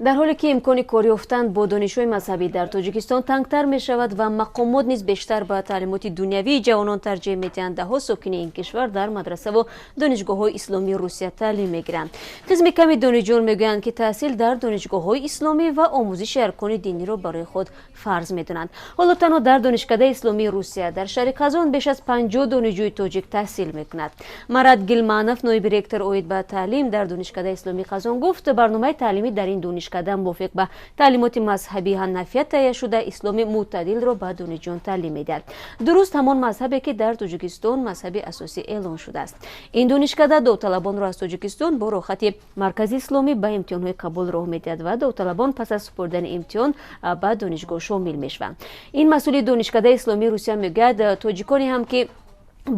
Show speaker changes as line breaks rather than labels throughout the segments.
Дар ҳоле ки имкони кор ёфтан бо донишҳои мазҳабӣ дар Тоҷикистон тангтар мешавад ва мақомот низ бештар ба таълимоти дунявии ҷавонон тарҷеҳ медиҳанд, даҳҳо сокини ин кишвар дар мадрасаву донишгоҳҳои исломии Русия таълим мегиранд. Қисми ками донишҷӯён мегӯянд, ки таҳсил дар донишгоҳҳои исломӣ ва омӯзиши аркони диниро барои худ фарз медонанд. Ҳоло танҳо дар Донишкадаи исломии Русия дар шаҳри Қазон беш аз 50 донишҷӯи тоҷик таҳсил мекунад. Марат Гилманов, ноиби ректор оид ба таълим дар Донишкадаи исломии Қазон, гуфт, барномаи таълимӣ дар ин донишкада мувофиқ ба таълимоти мазҳабии ҳанафия таҳия шуда, исломи мӯътадилро ба донишҷӯён таълим медиҳад, дуруст ҳамон мазҳабе, ки дар Тоҷикистон мазҳаби асосӣ эълон шудааст. Ин донишкада довталабонро аз Тоҷикистон бо роҳхати Маркази исломӣ ба имтиҳонҳои қабул роҳ медиҳад ва довталабон пас аз супоридани имтиҳон ба донишгоҳ шомил мешаванд. Ин масъули Донишкадаи исломии Русия мегӯяд, тоҷиконе ҳам, ки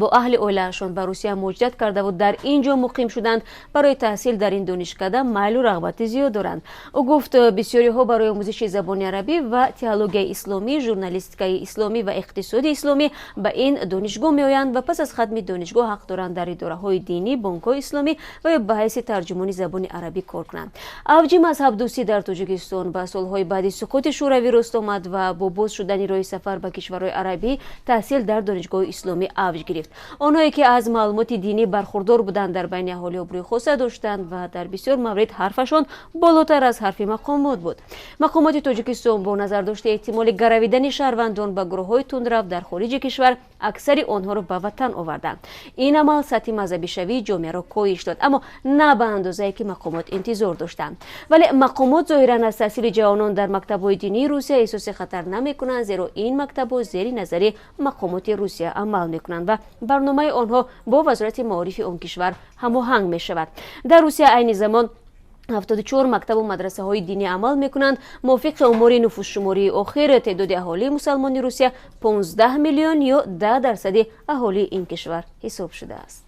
бо аҳли оилаашон ба Русия муҳоҷират кардаву дар ин ҷо муқим шуданд, барои таҳсил дар ин донишкада майлу рағбати зиёд доранд. Ӯ гуфт, бисёриҳо барои омӯзиши забони арабӣ ва теологияи исломӣ, журналистикаи исломӣ ва иқтисоди исломӣ ба ин донишгоҳ меоянд ва пас аз хатми донишгоҳ ҳақ доранд дар идораҳои динӣ, бонкҳои исломӣ ва ё ба ҳайси тарҷумони забони арабӣ кор кунанд. Авҷи мазҳабдӯстӣ дар Тоҷикистон ба солҳои баъди суқути Шӯравӣ рост омад ва бо боз шудани роҳи сафар ба кишварҳои арабӣ таҳсил дар донишгоҳи исломӣ авҷ гирифт. Онҳое, ки аз маълумоти динӣ бархурдор буданд, дар байни аҳолӣ обрӯи хоса доштанд ва дар бисёр маврид ҳарфашон болотар аз ҳарфи мақомот буд. Мақомоти Тоҷикистон бо назардошти эҳтимоли гаравидани шаҳрвандон ба гурӯҳҳои тундрав дар хориҷи кишвар аксари онҳоро ба ватан оварданд. Ин амал сатҳи мазҳабишавии ҷомеаро коҳиш дод, аммо на ба андозае, ки мақомот интизор доштанд. Вале мақомот зоҳиран аз таҳсили ҷавонон дар мактабҳои динии Русия эҳсоси хатар намекунанд, зеро ин мактабҳо зери назари мақомоти Русия амал мекунанд ва барномаи онҳо бо Вазорати маорифи он кишвар ҳамоҳанг мешавад. Дар Русия айни замон 74 мактабу мадрасаҳои динӣ амал мекунанд. Мувофиқи омори нуфусшумории охир, теъдоди аҳолии мусалмони Русия 15 миллион ё 10 дарсади аҳолии ин кишвар ҳисоб шудааст.